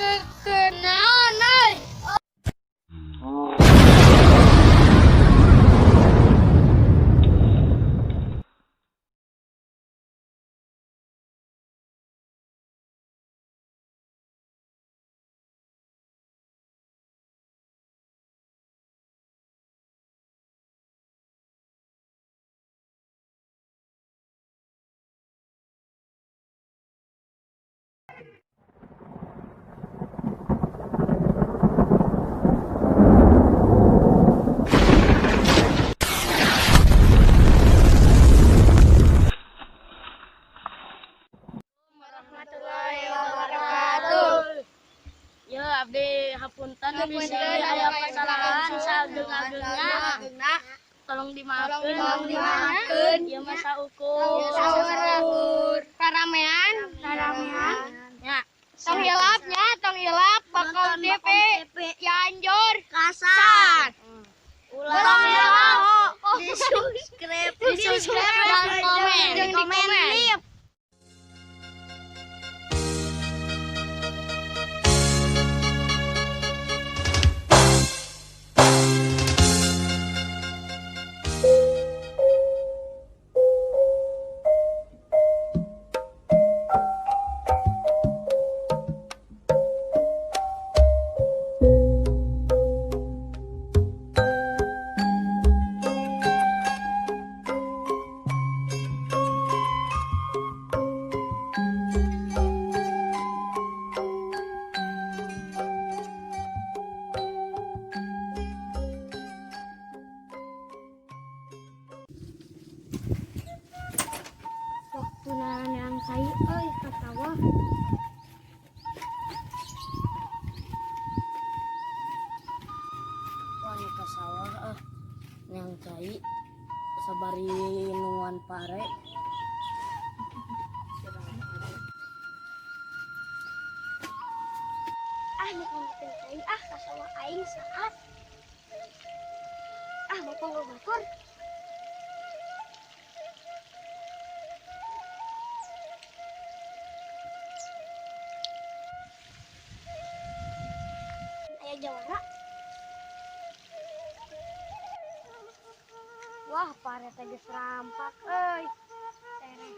Ke naon euy? Warahmatullahi wabarakatuh. Ya, abdi hapunten bisi Hapunten, aya aya kesalahan saageng-agengna. Tolong dimaafkeun. Tolong dimaafkeun. Ieu mah saukur. Saukur. Karamean, karamean. Ya. Tong hilap nya, tong hilap Bakau Nonton TV Bakau TV. Cianjur. Kasar. Ulah Tong hilap. Di subscribe, Di subscribe dan komen. Jeung di komen. Waktu yang kai euy katawa. Wah, nu ka sawah ah. Neang cai sabari nungguan pare. Ah, nu ngomongkeun cai ah ka sawah aing saat. Ah, bapak nggak batur. Aya jawara. Wah, pare teh geus rampak euy. Tereh.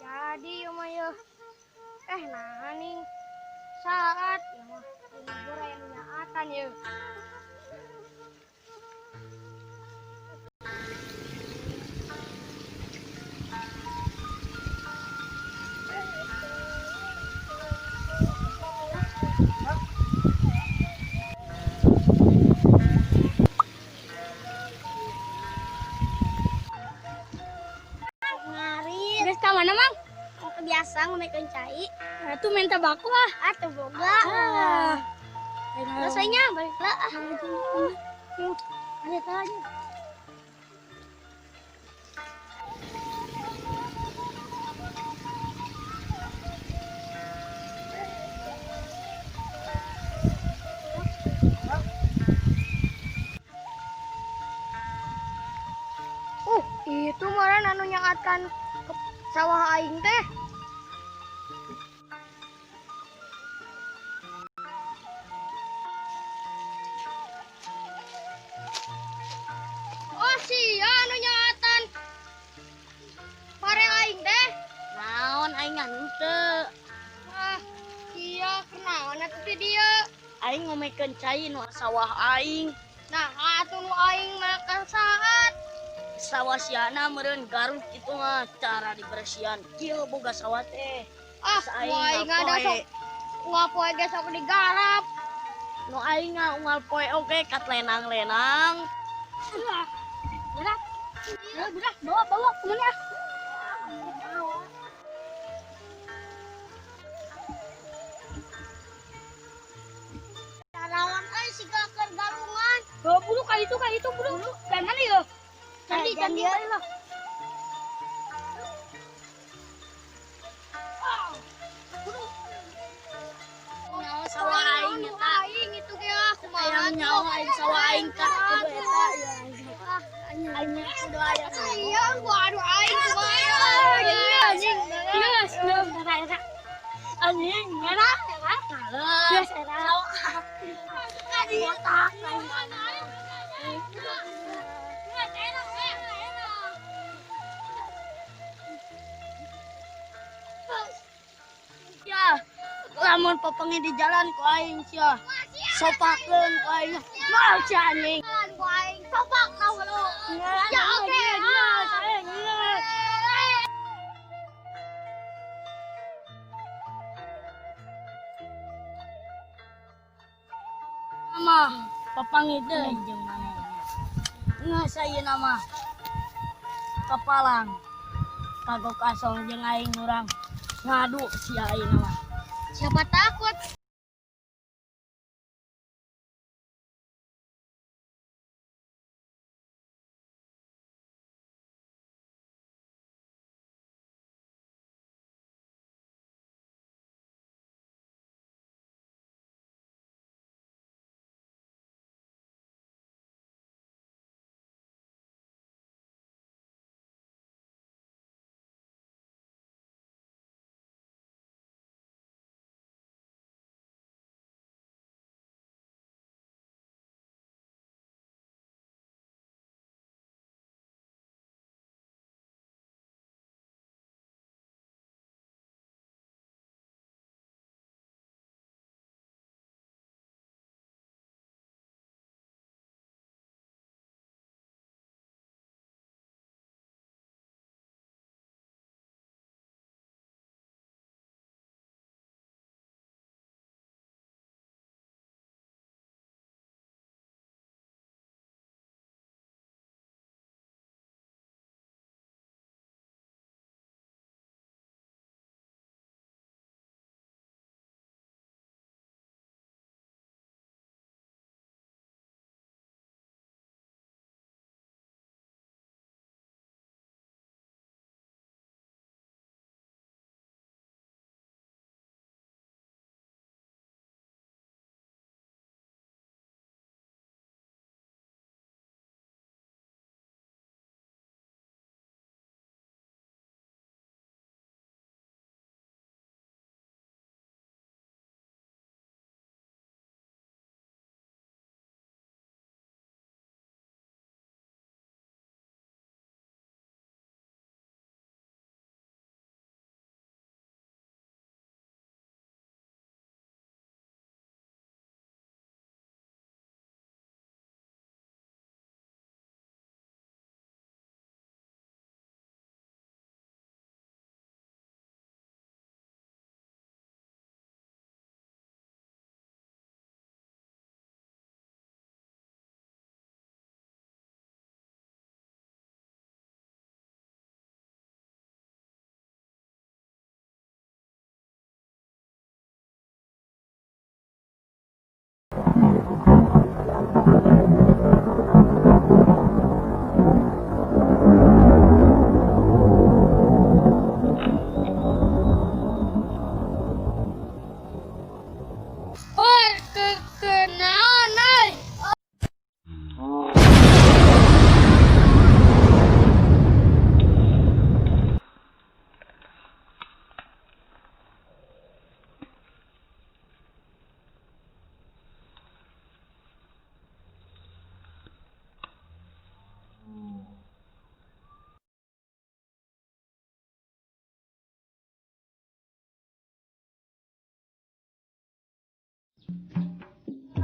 Jadi ieu mah yeuh. Nah ning saat ieu mah libur aya nu nyaatan yeuh. Ngarit. Geus ka mana, Mang? Biasa ngomekeun cai. Atuh minta baku ah. Atuh boga. Ah. Rasanya balik lah. Ah. Ada aja. Itu meureun anu nyangatkan ke sawah aing teh. Oh, sia anu nyangatan pare aing teh. Naon aing henteu. Ah, sia kunaon atuh ti dieu? Aing ngomekeun cai nu sawah aing. Nah, atuh nu aing makan saat. Sawah siana meureun garut kitu mah cara dibersihan. Kieu boga sawah teh. Ah, Terus nu aing ada ngapoe. sok ngapoe ge sok digarap. Nu aing unggal poe oge kat lenang-lenang. Berat. Ya, berat, bawa bawa kemana ah? Rawan euy siga keur galungan. Bawa bulu kayak itu bulu. Dan mana yo? Candi candi lah. Nyawa sawah aing Nu eta. aing itu ge ah kumaha Hayang nyawa aing sawah aing ka kudu eta. Aing kudu aya. Iya, gua aduh aing kumaha. Anjing. Geus, geus, era. Anjing, era, era. Geus era. Botak. Ya, lamun papangi di jalan ku aing sia. Sopakeun ku aing. Mau sia anjing. Ku aing sopak tau lu. Ya oke. Mama, papangi deui jeung maneh. Geus ayeuna mah. Kapalang. Kagok asong jeung aing urang ngadu sia ayeuna mah. Siapa takut?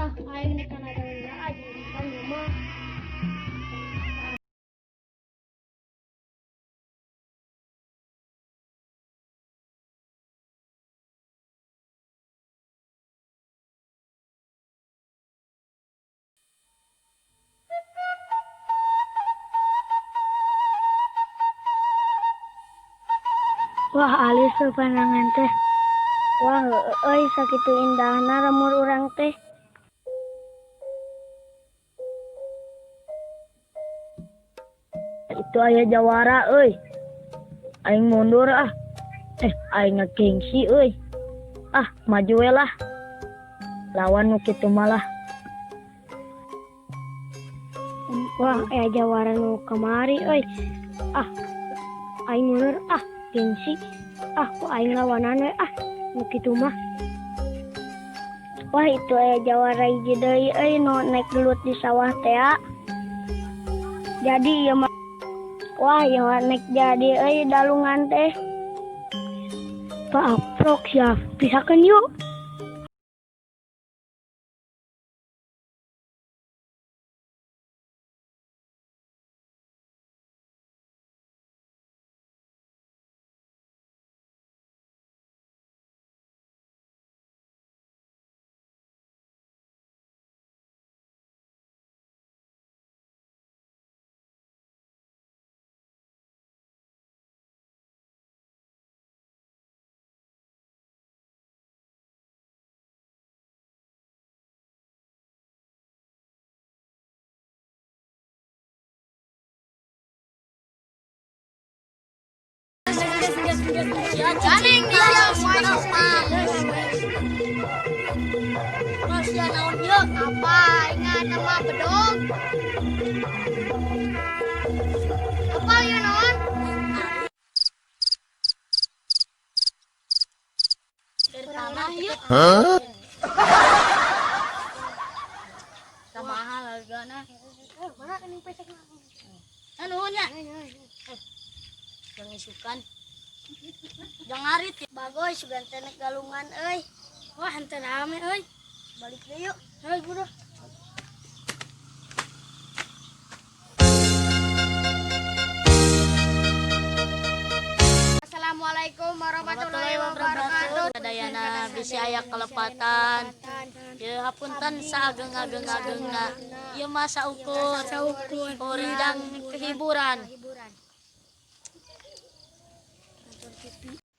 Ah, aing nih kan ada aja kan mah. Wah, alis pepandangan teh. Wah, euy sakitu indahna lembur urang teh. Itu aya jawara euy. Aing mundur ah. Aing ngegengsi euy. Ah, maju we lah. Lawan nu kitu malah. Wah, aya jawara nu kamari euy. Ah, aing mundur ah. Gengsi ah, ku aing lawanan we ah, nu kitu mah. Wah, itu aya jawara hiji deui euy nu naik gelut di sawah teh. Jadi ieu mah, wah, ieu mah naik jadi euy dalungan teh. Pak Aprok ya, pisakeun yuk. Ganing dia Masih naon ieu? Apa ingat nama bedog? Apa ieu naon? Dari tanah ieu. Huh? Mahal hargana. Mana ini pesek? Nuhun ya. Jangan isukan. Jangan ngarit. Bagoy sugan teh naik galungan euy. Wah, henteu rame euy. Balik deui yuk. Heuy, buruh. Assalamualaikum warahmatullahi wabarakatuh. Sadayana bisi aya kelepatan. Ya hapunten saageng-ageng-agengna. Ieu mah saukur. Saukur. Horijang kehiburan.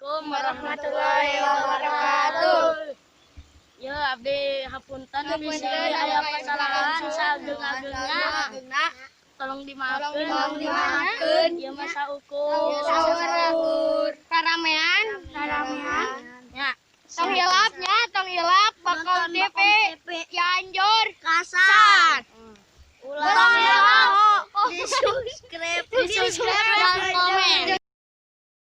Assalamualaikum Warahmatullahi wabarakatuh. Ya abdi hapunten bisi aya kesalahan saageng-agengna. Tolong dimaafkeun. Tolong dimaafkeun. Ieu mah saukur. Saukur. Karamean, karamean. Ya. Tong hilap nya, tong hilap Bakau TV Cianjur Kasar. Ulah Tong hilap. Di subscribe, di subscribe.